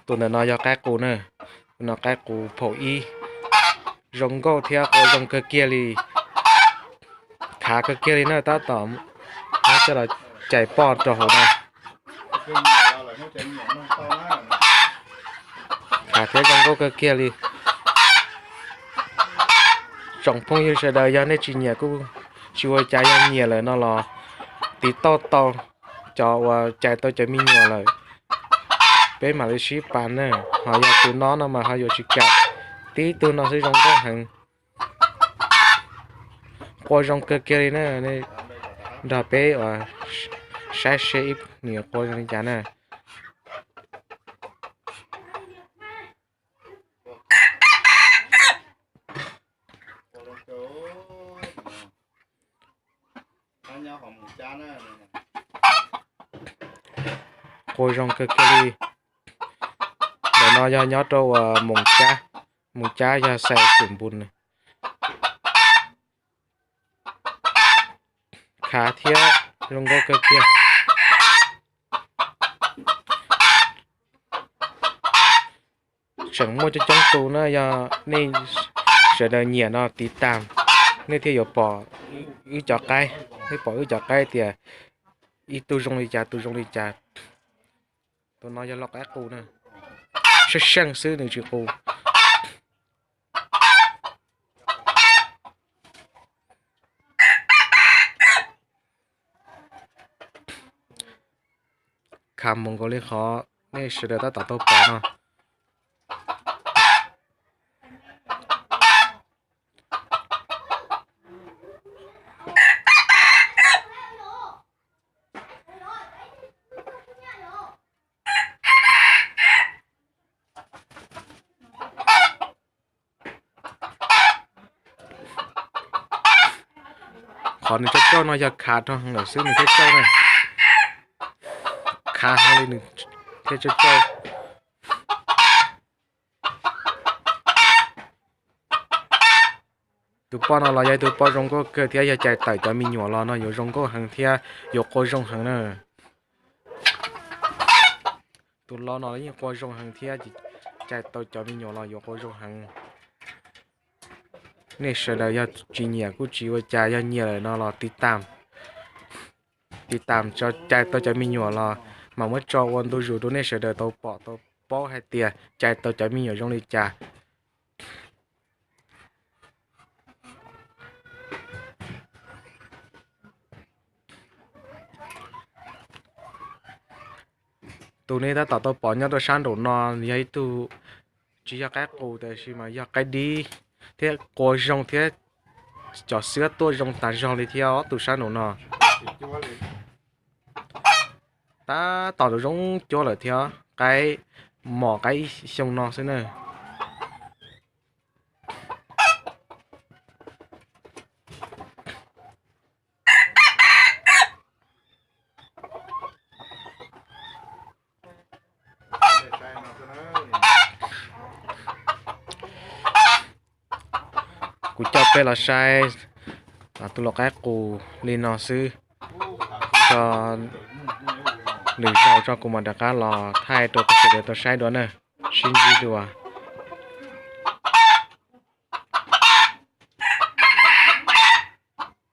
Tus ntawm no yog qaib qus na, tus no qaib qus phaum ib, zoo nkauj thiab qua zoo kawg kiag li. Khav kawg kiag li na, tab tom muab coj los cais poj rau hauv na. Khav thiab zoo nkauj kawg kiag li. Tsoom phooj ywg sawv daws, yog nej tsis nyiam kuj tsis ua cas, yog nyiam lawm no los tiv tauj tau cov uas cais tau cov me nyuam lawm, peb mam li sib pab na. Ho yog tus no no mas ho yuav tsis kam, tib tug no xwb zoo nkauj heev. Qua zoo kawg kiag li na, nrog peb uas saib seb ib nws qua zoo li cas na. Qua zoo kawg kiag li. Ntawm no yog nyob rau uas Moos Cab, Moos Cab yog xais xum npus. Khav thiab zoo nkauj kawg kiag. Tseem muaj coob coob tus na, yog nej sawv daws nyiam no tiv tas, nej thiaj yuav pom wb cov qaib, nej pom wb cov qaib tias ib tug zoo li cas, tus zoo li cas. Tus no yog lau qaib qus na, seej seej xwb nws tsis qus. Khav mus nkaus li qhov nej sawv daws tab tom tau pom no. Qhov nws tsauj tsauj no yog khav rau heev lawm xwb nws thiaj tsauj na. Khav heev li nws thiaj tsauj tsauj. Tus poj no los yog ib tug poj zoo nkauj kawg thiab yog cais tawm cov me nyuam los no yuav zoo nkauj heev thiab yuav qua zoo heev na. Tus lo no los yeej qua zoo heev thiab, cais tau cov me nyuam los yuav qua zoo heev. Nej sawv daws yog tsis nyiam kuj tsis ua cas, yog nyiam lawm no los tiv tas, tiv tas tso, cais tau cov me nyuam los mam muab tso ua ntu zus rau nej sawv daws tau pom tau paub hais tias cais tau cov me nyuam zoo li cas. Tus nej tab tom tau pom nyob rau sab nraum no yog ib tug, tsis yog qaib qus tab sis mas yog qaib dib thiab qua zoo thiab, cov xwab tuaj zoo tas zog li thiab tus sab nraum no. Tab tom zoo cuab lawm thiab, qaib mom qaib ib xyoo no xwb na. Kuv coj peb los saib tus lau qaib qus li no xwb, tso lwm zaus tso kuv mam rov qab los thaij rau peb sawv daws tau saib dua na. Sib ntsib dua.